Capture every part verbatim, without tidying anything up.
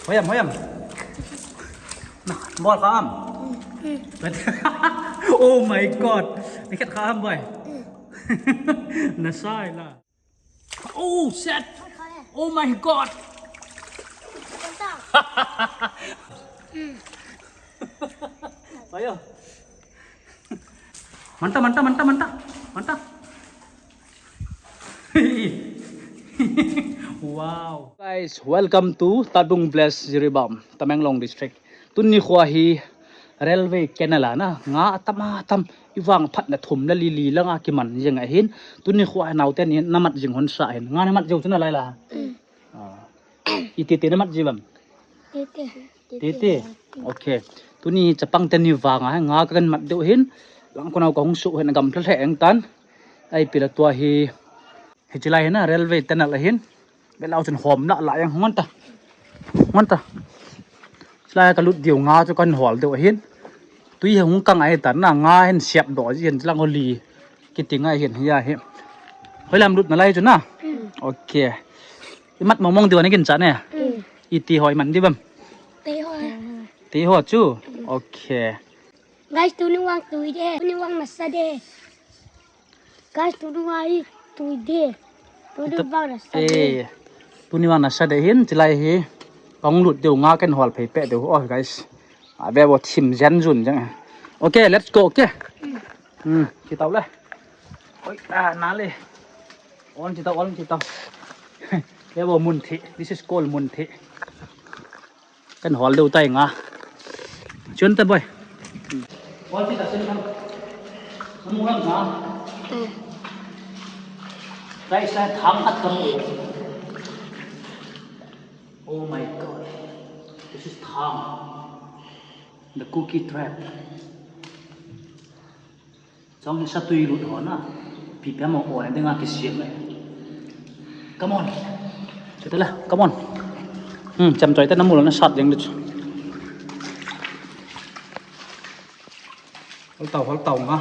Hoiam, hoiam. Na, bol ka am. Oh my God. Nakhet ka am, boy. Nasai la. Oh, shit. Oh my God. Ayo. Manta, manta, manta, manta. Manta. Wow. Guys, welcome to Tadung Village, Jiribam, Tamenglong District. Tuni khoa hi railway canal a na, nga atam atam, ivang phat na thum le li li langa kiman jeng ahin. Tuni khoa naote ni namat jing hon sa hin. Nga namat jing chu nalai la. Mm. Ah. Iti ti namat ji bam? Titi. Titi. Okay. Tuni chapang teni vang a nga kamat deu hin. Lang ko nau ka hung su hin gam thle eng tan. Ai pila tua hi. Hichi lai hina railway tunnel ahin. Belau chun hom la la yang hon ta. Hon ta. Chilai ka lut diu nga chu kan hol deu ahin. Tui hung kang ai tan na nga hin siap do ji hin lang holi. Kiti ngai hin hi a hi. Hoilam lut nalai chu na. Okay. Imat mong mong diu na kin cha ne. Iti hoi man di bam. Tei ho. Tei ho chu. Okay. Guys, tuni vang tui de. Tuni vang nasa de. Guys, tuni vang hi tui de. Tuni vang nasa de. Eh, tuni vang nasa de hin, chilai hi. Kong lut deu nga ken hol phei pe deu. Oh, guys. A ve bo thim jen jun jeng. Okay, let's go, okay. Hmm, kitau le. Oi, ah, na le. On kitau, on kitau. Ve bo mun thi. This is called mun thi. Kan hol deu tai nga. Chun ta boy. Hol ti ta sin kan. Kamu kan nga. Tai sa tham khat kamu. Oh my God. This is tham. The cookie trap. Chong hi satui lut ho na. Pi pe mo o na dinga kisiam mai. Come on. Chutala, come on. Hmm, cham choi ta namu lo na sat jeng lut. Hol tau, hol tau nga.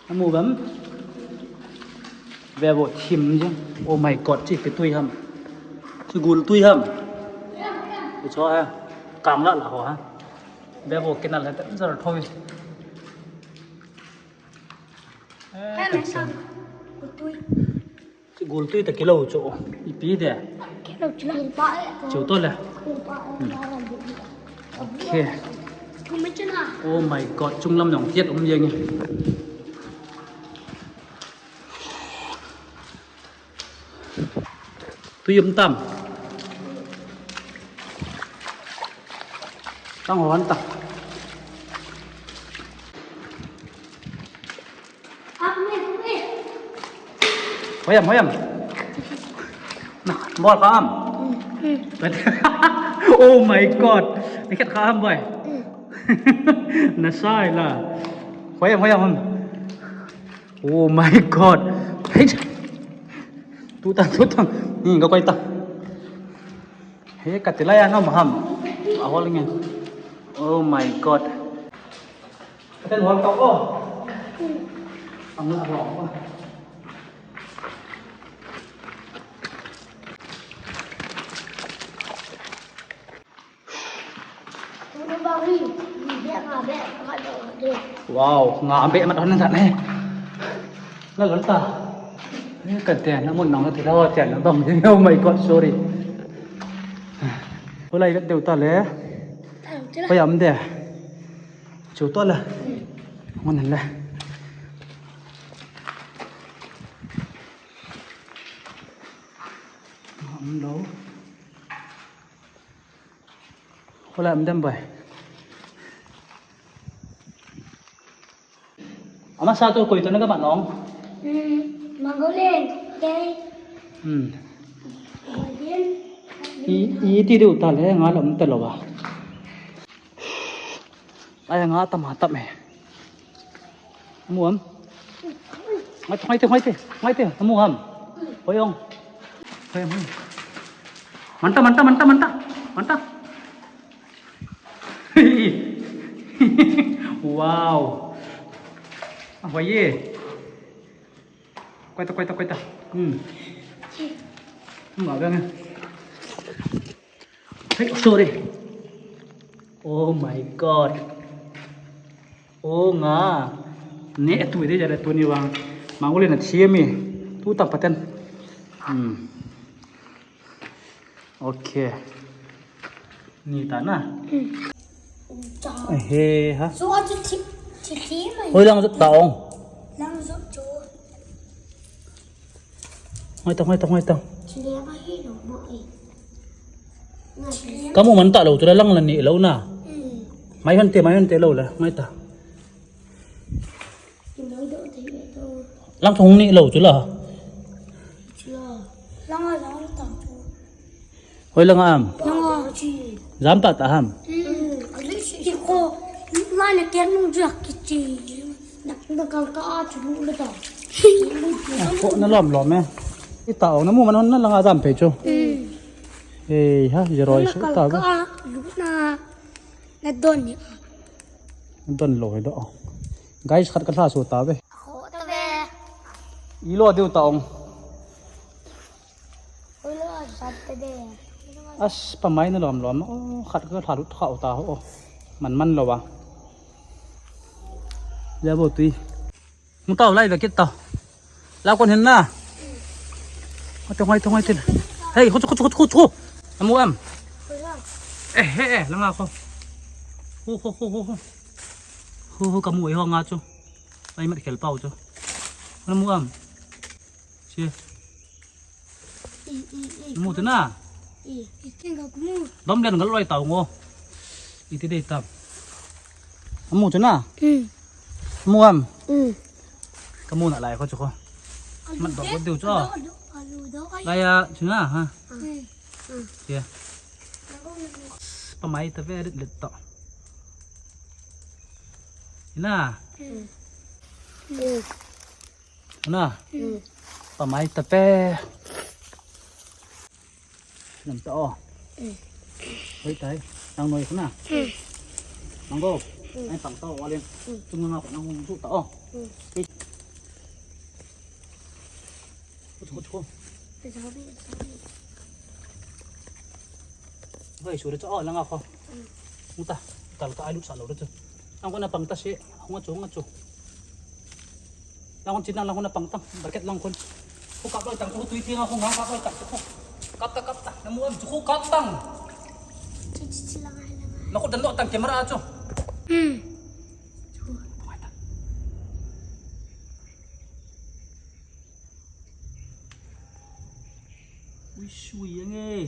Namu bam. Ve bo thim jeng. Oh my God, chi pe tui ham. Chi gul tui ham. Chi cho ha. Kang la la ho ha. Ve bo kinal ha ta zar thoi. Kan sang. Tui. Chi gul tui ta kilo cho. Ipi de. Kilo chila. Chu to le. Okay. Oh my God, chunglam jong tiat um jeng e. Tui um tam. Tang hon ta. Hoiam, hoiam. Na, bol ka am. Oh my God. Nakhet ka am, boy. Nasai la. Hoiam, hoiam, hoiam. Oh my God. Hei. Tu tang, tu tang. Ni ka koi ta. He, ka tilai a nom ham. A hol nge. Oh my God. Ka ten hol ka o. Ang la hol. Wow, nga be mat hon ta ne. La lol ta. Ni ka te na mun nong ti la ho te na dom ni. Oh my God, sorry. Ko lai vet deu ta le. Ko yam de. Chu to le. Ngon le. Am lo. Hola, am dem bai. Ama sa to koi to na ka mat nong. Hmm, mango len, kei. Hmm. Golden. I, i ti deu ta le nga lam ta lo ba. Ai nga tam ha tam e. Amu am. Ngai, ngai te, ngai te, ngai te, amu am. Hoi ong. Hoi ong. Manta, manta, manta, manta. Manta. Wow. Hoi ye. Koi ta, koi ta, koi ta. Hmm. Hmm, abang. Sorry. Oh my God. Oh nga. Ne tu de jare tu ni wang. Mangule na thiami. Tu tang paten. Hmm. Okay. Ni ta na. He ha. So a chu thi thi thi mai. Hoi lang ta ong. Lang so chu. Hoi ta, hoi ta, hoi ta. Chi le ba hi lo mo e. Kamu man ta lo chu la lang la ni lo na. Mai hon te, mai hon te lo la. Ngai ta. Lang thong ni lo chu la. Hoi lang am. Jam ta ta ham. Ko ma na ker nung jua kichi. Na na kang ka a chu lu le ta. Ko na lom lom e. Ita ong na mu man hon na lang a jam pe chu. Ei ha, jeroi su ta be. Ka lu na. Na don ni. Don lo he do. Guys, khat ka hla su ta be. Kho ta be. I lo deu ta ong. Oi lo, sat ta be. As pa mai na lom lom. Oh, khat ka hla lut kha ta ho. Man man lo wa. Ya bo tui. Mu tau lai ve kit tau. La kon hin na. Hoi tong, hoi tong, hoi tong. Hey, khu, khu, khu, khu, khu. Amu am. Eh, eh, eh, langa khu. Khu, khu, khu, khu, khu. Khu, khu, kamu ei ho nga chu. Ai mat khel pau chu. Amu am. Che. Mu chu na. Dom len ngal loi tau ngo. Iti dei tam. Amu chu na. Amu am. Kamu na lai kho chu kho. Mat dok deu chu. Lai a chu na ha. Che. Pa mai ta ve rit lit to. Na. Na. Pa mai ta pe. Nam ta o. Hoi tai. Nang noi khna. Nang go. Ai pang ta o len. Chung nga ko nang hung chu ta o. Chu chu chu. Hoi su de chu o langa kho. Mu ta. Tal ka ai lut sa lo de chu. Ang ko na pang ta se. Hung a chu, hung a chu. Lang kon chin lang, lang kon na pang tang. Bucket lang kon. Khu kap loi tang, khu tui ti nga khu nga kap loi tang, khu. Kap ta, kap ta. Na mu am chu khu kap tang. Chi, chi, chi, lang ai, lang ai. Na khu dan loi tang camera chu. Hmm. Chu. Ui, sui yang e.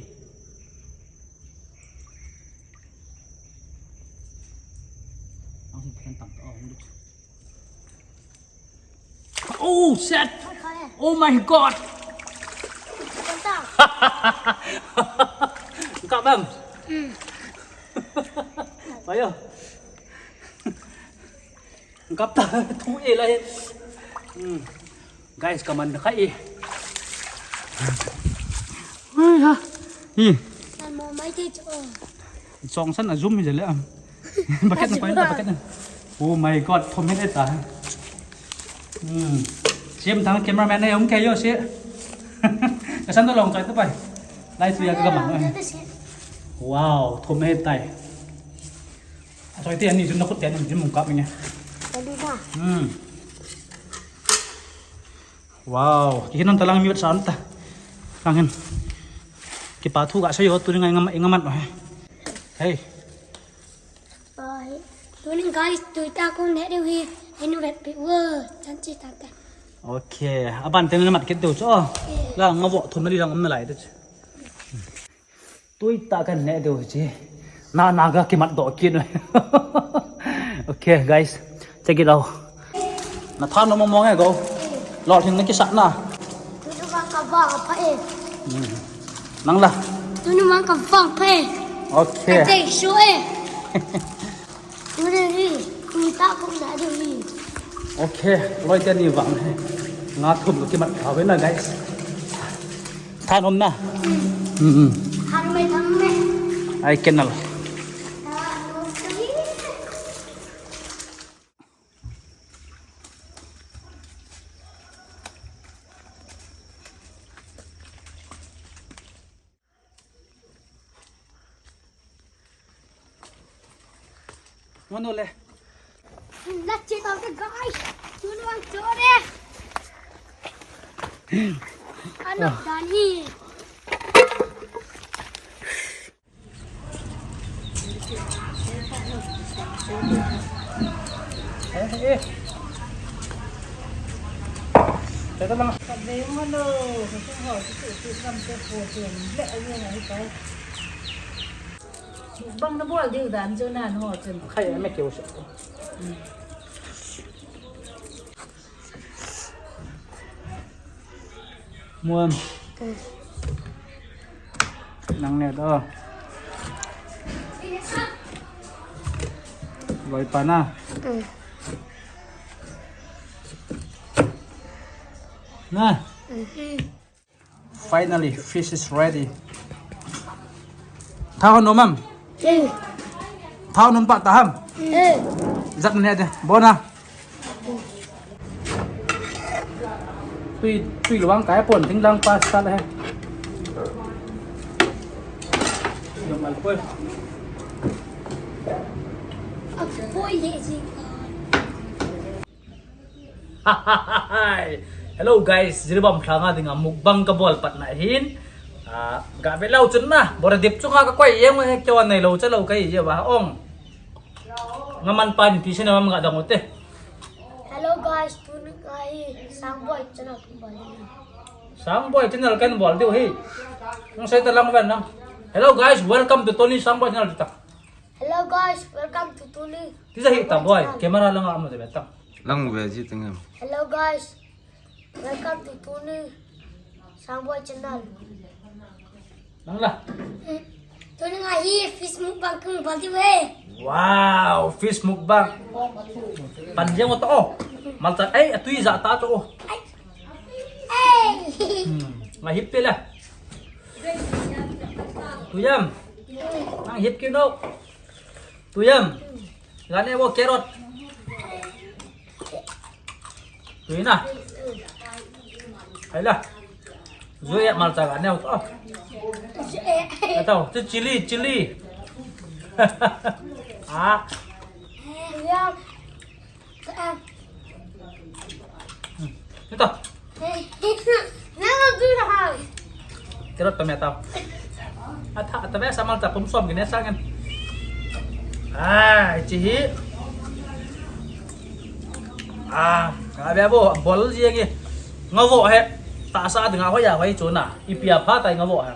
Ang sin pathen tang ta, oh, look. Oh, shit! Oh my God! Kap em? Hmm. Ayo. Kap ta, thu e lai. Hmm. Guys, kaman kha e. Ui ha. Hi. Kan mo mai te chu. Chong san a zoom hi le am. Bucket na, bucket na. Oh my God, thom he ta. Hmm. Siam thang cameraman ne um ke yo si. Ka san to long choi to pai. Lai tu ya ka man. Wow, thom he tai. Choi te ani jun na khut te ani jun mung kap nge. Hmm. Wow, kihin non ta lang mi vat san ta. Lang hin. Kipa thu ka sa yo tu ni ngai ngam ngam mat he. Hey. Bye. Tuning guys, tui ta kon ne deu hi. Enu vet pi wo, chan chi ta ta. Okay, aban ten na mat kit deu chu. La nga vo thon na li lang am na lai de. Tui ta kan ne deu chi. Na na ga kimat do kin. Okay, guys, check it out. Na than no mo mo nge go. Lo thin na ki sa na. Tunu mang ka vang pha e. Hmm. Nang la. Tunu mang ka vang pha e. Okay. Ka dei su e. Tunu ni, tui ta kon na deu ni. Okay, loi te ni vang he. Nga thum lo kimat ka ve na, guys. Than om na. Hmm, hmm. Than mai, than mai. Ai, kenal. Hono le. Let's check out the guys. Tunu ang chore. Ano dani? Eh, eh. Teka lang. Sabi mo, no, kasi ho, kasi ito lang po po, ito lang. Hindi, ayun, ano pa? Bang na buwal, di udan, so na, ano, ito. Kaya, may kiusap ko. Muam. Nang ne to. Boy pa na. Na. Finally, fish is ready. Tha hon no mam. Tha hon pa ta ham. Zak ne de. Bona. Tui, tui luang kai pon ting lang pa sa le. Dum al poi. Hello guys, Jiribam Thlanga dinga mukbang kabol patna hin. Ah, ga ve lou chun na, bora dip chunga kakoi jeng, keiho neilou chalou kahi jeh a ong. Nga man pa ni pi sina mam ga dang u te. Hello guys, tuni hi Sangboi channel kan bol diu. Sangboi channel kan bol diu hi. Nang sei ta lang ven nang. Hello guys, welcome to Tony Sangboi channel ta. Hello guys, welcome to Tony. Ti ja hi ta boy, camera lang a mo de ta. Lang ve ji teng em. Hello guys, welcome to Tony Sangboi channel. Nang la. Tuni nga hi fish mukbang kung bol diu ve. Wow, fish mukbang. Pan jeng o to o. Malcha, ai, atui ja ta to o. Ai. Ai. Hmm, nga hip pe la. Tuyam. Nang hip kino. Tuyam. Gane wo carrot. Tui na. Hai la. Zui ya malcha gane wo. Oh. Atau, tu chili, chili. Ah. Ito. Nang ang dura ha. Carrot tomato. Ata, ata be samal ta pum som gine sangen. Ah, chihi. Ah, abe bo bol ji ngi. Nga vo he. Ta sa dinga ho ya ho chu na. Ipi a pha tai nga vo he.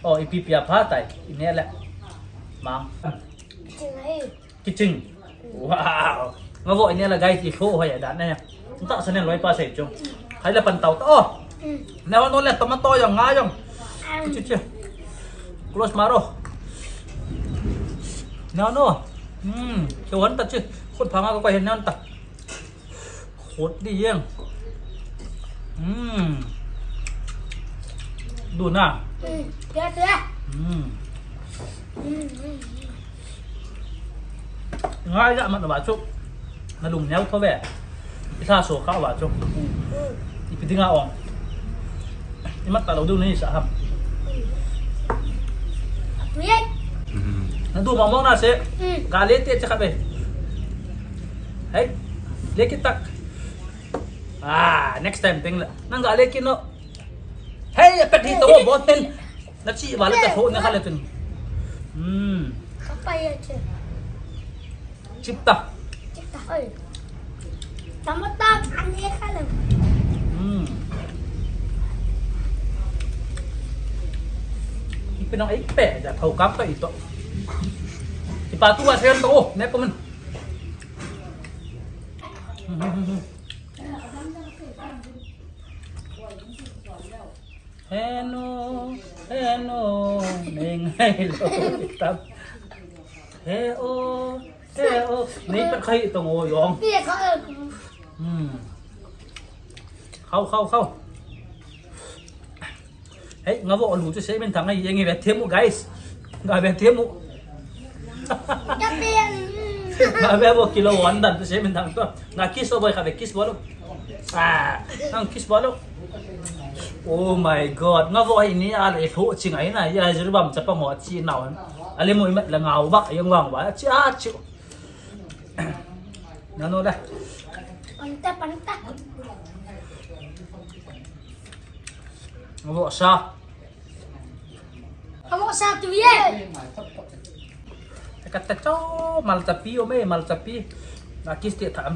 Oh, ipi pi a pha tai. Ine le. Mang. Kiching. Wow. Nga vo ine la guys, i tho hoi dan ne. Ta sa ne loi pa sei chung. Hai la pan tau ta. Oh. Na no le tomato jong nga jong. Chi chi. Close maro. Na no. Hmm, ke wan ta chi. Khut pha nga ko hen nan ta. Khut di jeng. Hmm. Du na. Hmm. Ya ya. Hmm. Ngai ja mat ba chu. Na lung neo tho ve. I sa so kha ba chu. Ipi dinga ong. I mat ta lou diu ni sa ham. Ye. Na du mong mong na se. Ga le te che kha ve. Hei. Le ki tak. Ah, next time ting la. Nang ga le ki no. Hei, pet hi to bo ten. Na chi ba le ta tho na kha le tun. Hmm. Kapai ya che. Chip ta. Chip ta. Oi. Tama ta ani kha le. Hmm. Ipi nang ipe ja thau kap ka ito. Ipa tu wa sen to. Ne ko men. Heno, heno, nei ngai lou tap. He o, he o, nei pat khai tong o jong. Hmm. Khau, khau, khau. Hei, nga vo lu chu se min thang ai, ngi ve themu, guys. Nga ve themu. Nga ve vo kilo one dan chu se min thang to. Nga kiss o boy kha ve kiss bol. Ah, nang kiss bol. Oh my God. Nga vo ai ni a le tho chi ngai na. Ya Jiribam chapang ho chi na on. Alimu imat la ngau ba, yang wang ba, chi a chi. Nano da. Panta, panta. Avosa. Avosa tu ye. Kata cho maltapi o me maltapi. Nakis ti tham.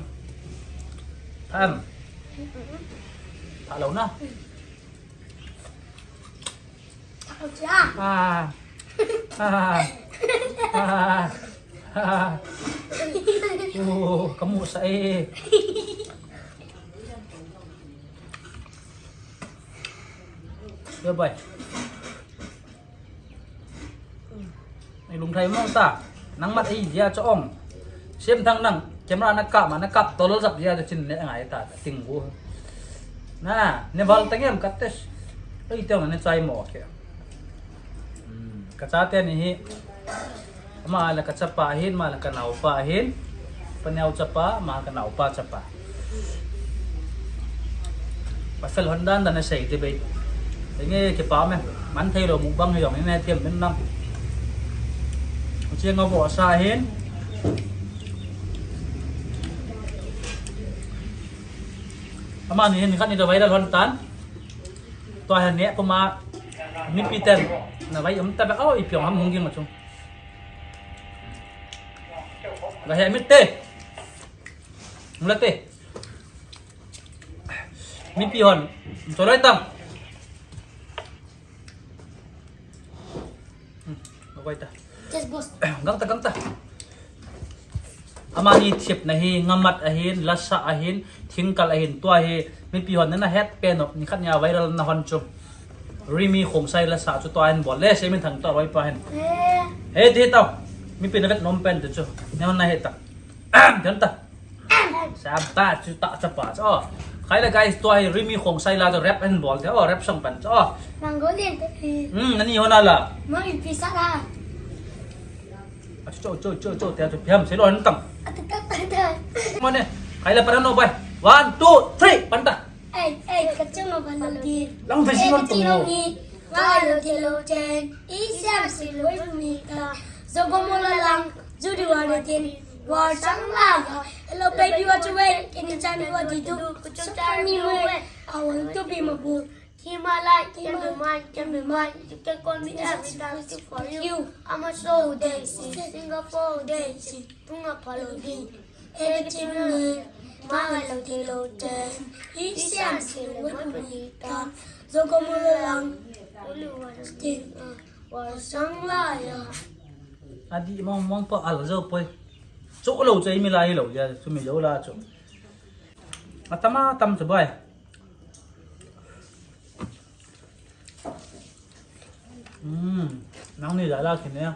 Tham. Talo na. Avosa. Ah. Ah. Ah. Ah. Oh, kamu sa eh. Yo boy. Ei lungthai mo ta. Nang mat ei dia cho ong. Sem thang nang camera na kap ma na kap tolol jap dia cho chin ne ngai ta ting bu. Na, ne val tangem kates. Ei teng ne chai mo ke. Hmm, ka chate ni hi. Ama la ka chapa ahin, ama la ka naopa ahin. Paneo chapa, ama ka naopa chapa. Pasal Honda dan asei te bei. Enge kipa me. Man thei lou mukbang hi jong ine thiam min nang. Chiang avosa ahin. Amani hin khat ni da viral hon tan. Tua hin ne puma mipi ten na vai um ta ba o ipi ong ham hung ging ma chung. Ga he mit te. Mula te. Mipi hon. Cholai tang. Hmm, okay ta. Yes, boss. Gang ta, gang ta. Amani thip na hi, ngamat ahin, lasa ahin, thingkal ahin, tua hi, mipi hon na het pen o, ni khat nia viral na hon chu. Rimi Khongsai lasa chu tua hin bol le, se min thang tua roi pa hin. Eh. He ti tau. Mipi na vet nom pen tu chu. Ne hon na het ta. Ahem, jan ta. Saba chu ta chapa chu. Oh. Khai le guys, tua hi Rimi Khongsai la chu rap hin bol te. Oh, rap song pen chu. Oh. Mangolin te. Hmm, nani hon na la. Mang in pisa la. Achu, chu, chu, chu, chu, te chu piam se lo hin tang. Atu ta ta ta. Mo ne. Khai le paran no bai. One, two, three, pan ta. Ei, ei, ka chung no ban lo di. Lang thei si non tong lo. Ei, ka chung no ni. Ngai lo di lo chen. I siam si lo mi ta. Zo ko mo la lang. Ju di wa le tin. Wa sang la. Hello baby, what you wait? Can you tell me what you do? Could you tell me more? I want to be my boo. Himalaya can be mine, can be mine. You can call me every time, I sing for you. I'm a soul daisy, Singapore daisy, Tunga Palodi. Everything you need, Mama Lodi Lodi. Isian Silo Mapalita, Zokomulalang, Uluwa Sting, Wasang Laya. Adi mong mong pa al zo poi. Chu lo chai mi lai lo ya, chu mi lo la chu. Atama tam chu bai. Hmm, nang ni la la kin ya.